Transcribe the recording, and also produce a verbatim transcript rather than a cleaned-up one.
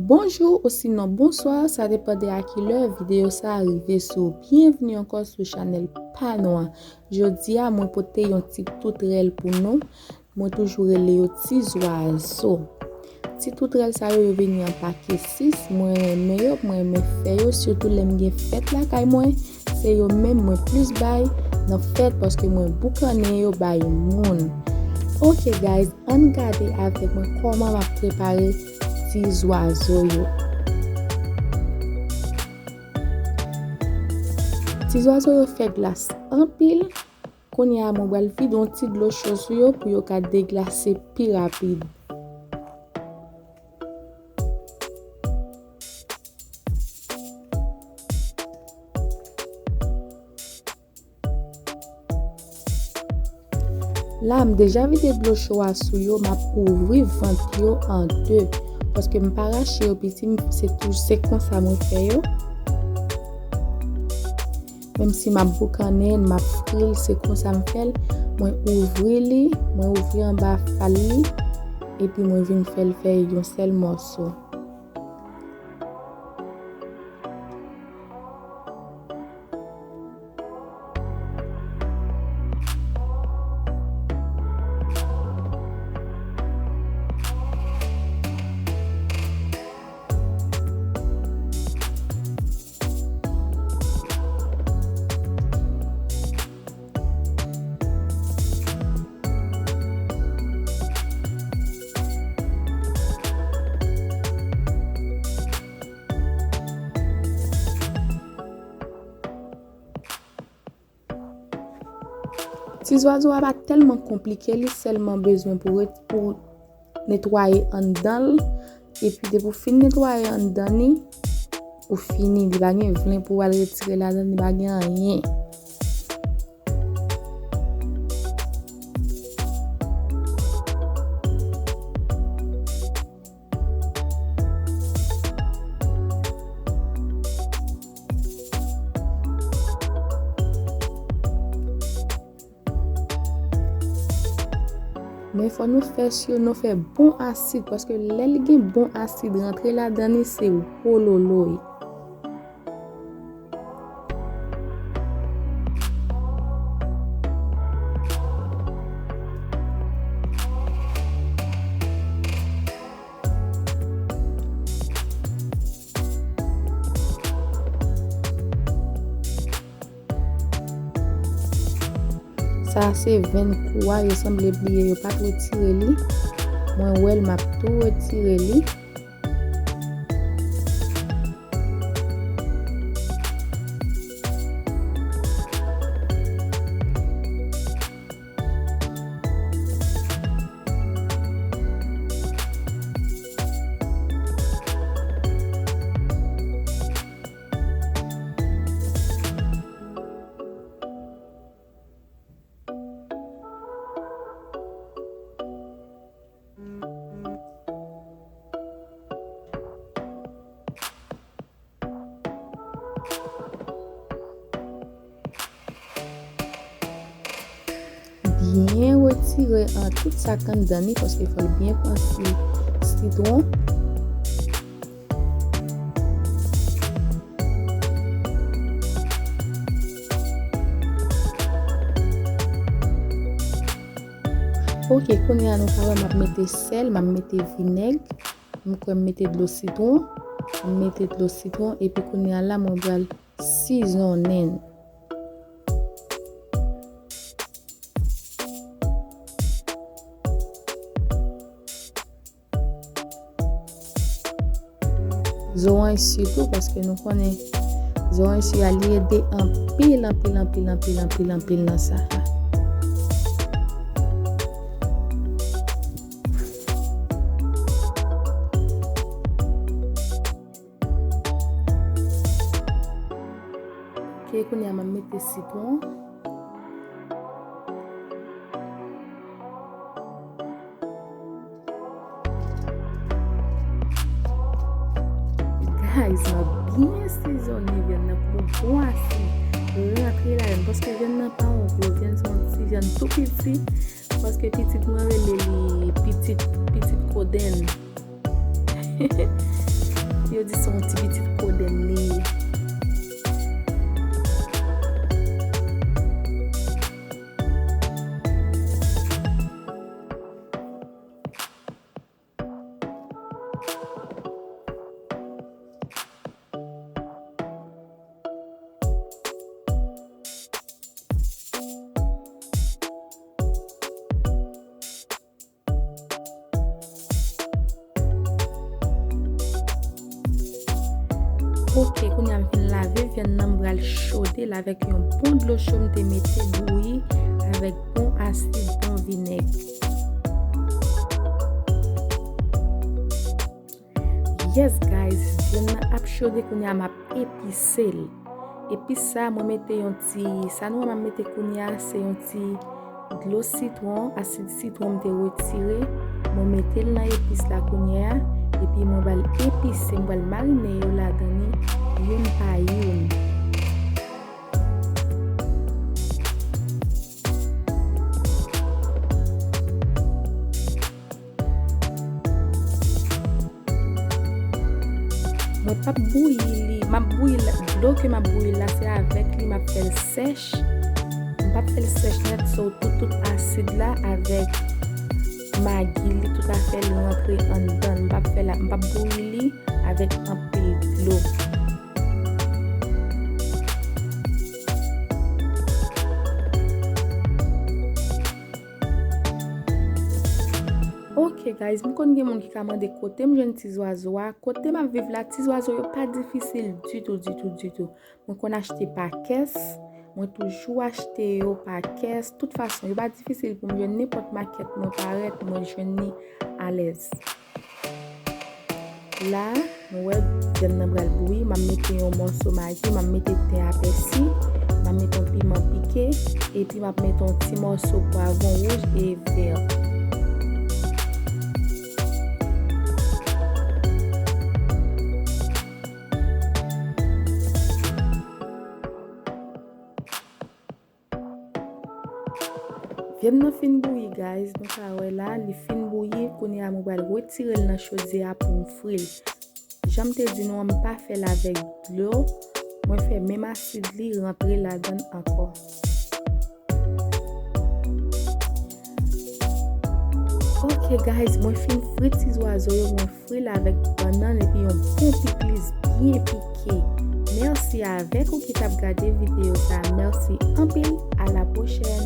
Bonjou osinon bonswa, sa depann de a ki lè videyo sa a rive sou ou. Byenvni ankò sou chanèl pa nou an. Jodi a, mwen pote yon ti toutrèl pou nou. Mwen toujou rele yo ti zwazo. Ti toutrèl sa yo, yo vini an pake sis. Mwen renmen yo, mwen renmen fè yo, sitou lè m gen fèt lakay mwen. Se yo menm mwen plis bay nan fèt paske mwen boukannen yo bay moun. Ok guys, ann gade avèk mwen kòman m ap prepare ti zwazo yo. Ti zwazo yo fè glas anpil. Kounye a, mwen pral vide yon ti dlo cho sou yo pou yo ka deglase pi rapid. La, m deja vide dlo cho a sou yo, m ap ouvri vant yo an de. Paske m pa rache yo piti, m, se tou, se konsa mwen fè yo. Menm si m ap boukannen, m ap fri l, se konsa m fè l. Mwen ouvri li, mwen ouvri anba fal li, epi mwen vin fè l fè yon sèl mòso. Ti zwazo a pa tèlman konplike, li sèlman bezwen pou ret-, pou netwaye anndan l. Epi depi w fin netwaye anndan li, ou fini. Li pa gen vlen pou w al retire ladan, li pa gen anyen. Men fò nou fè si nou fè bon asid, paske lè li gen bon asid rantre ladan li, se wololoy. Sa a se venn kou a, yo sanble bliye yo pa t retire li. Mwen wè l, m ap tou retire li. Byen retire, an, tout sa k anndan li, paske fò l byen pran si sitwon. Ok, kounye a nou ka wè m ap mete sèl, m ap mete vinèg, m kwè m mete dlo sitwon, m mete dlo sitwon, epi kounye a la mwen pral sizonnen l. Zoranj sitou, paske nou konnen zoranj si a li ede anpil, anpil, anpil, anpil, anpil, anpil nan sa a. Ok, kounye a m ap mete sitwon. Guys, m ap byen sizonnen vyann nan pou bon asid rantre ladan l, paske vyann nan pa yon gwo vyann, se yon ti vyann tou piti, paske pitit mwen rele li pitit, pitit kodenn. Yo di se yon ti pitit kodenn li ye. Ok, kounye a m fin lave vyann nan, m pral chode l avèk yon bon dlo cho m te mete bouyi avèk bon asid, bon vinèg. Yes guys, vyann nan ap chode, kounye a m ap epise l. Epis sa, mwen mete yon ti, sa nou wè m ap mete kounye a, se yon ti dlo sitwon, asid sitwon m te retire. Mwen mete l nan epis la kounye a, epi mwen pral epise, mwen pral marine yo ladan li, youn pa youn. Mwen p ap bouyi li, m ap bouyi la, dlo ke m ap bouyi la, se avèk li m ap fè l sèch. M p ap fè l sèch nèt, so tout, tout asid la avèk magi li, tout afè li rantre anndan l. M p ap fè la, m p ap bouyi li avèk anpil dlo. Ok guys, m konn gen moun ki ka mande kote m jwenn ti zwazo a. Kote m ap viv la, ti zwazo yo pa difisil ditou, ditou, ditou. Mwen konn achte pa kès, mwen toujou achte yo pa kès. Tout fason, yo pa difisil pou m jwenn, nenpòt makèt mwen parèt, mwen jwenn li alèz. La, nou wè, vyann nan pral bouyi, m ap mete yon mòso magi, m ap mete ten a pèsi, m ap mete yon piman pike, epi m ap mete yon ti mòso pwavwon wouj e vè. Vyann nan fin bouyi, guys. Nou ka wè la, li fin bouyi. Kounye a, mwen pral retire l nan chodyè a pou m fri l. Jan m te di nou an, m pa fè l avèk dlo. Mwen fè menm asid li rantre ladan l ankò. Ok, guys, mwen fin fri ti zwazo yo, mwen fri l avèk bannann epi yon bon pikliz byen pike. Mèsi avèk ou ki t ap gade videyo sa. Mèsi anpil, a la pwochèn.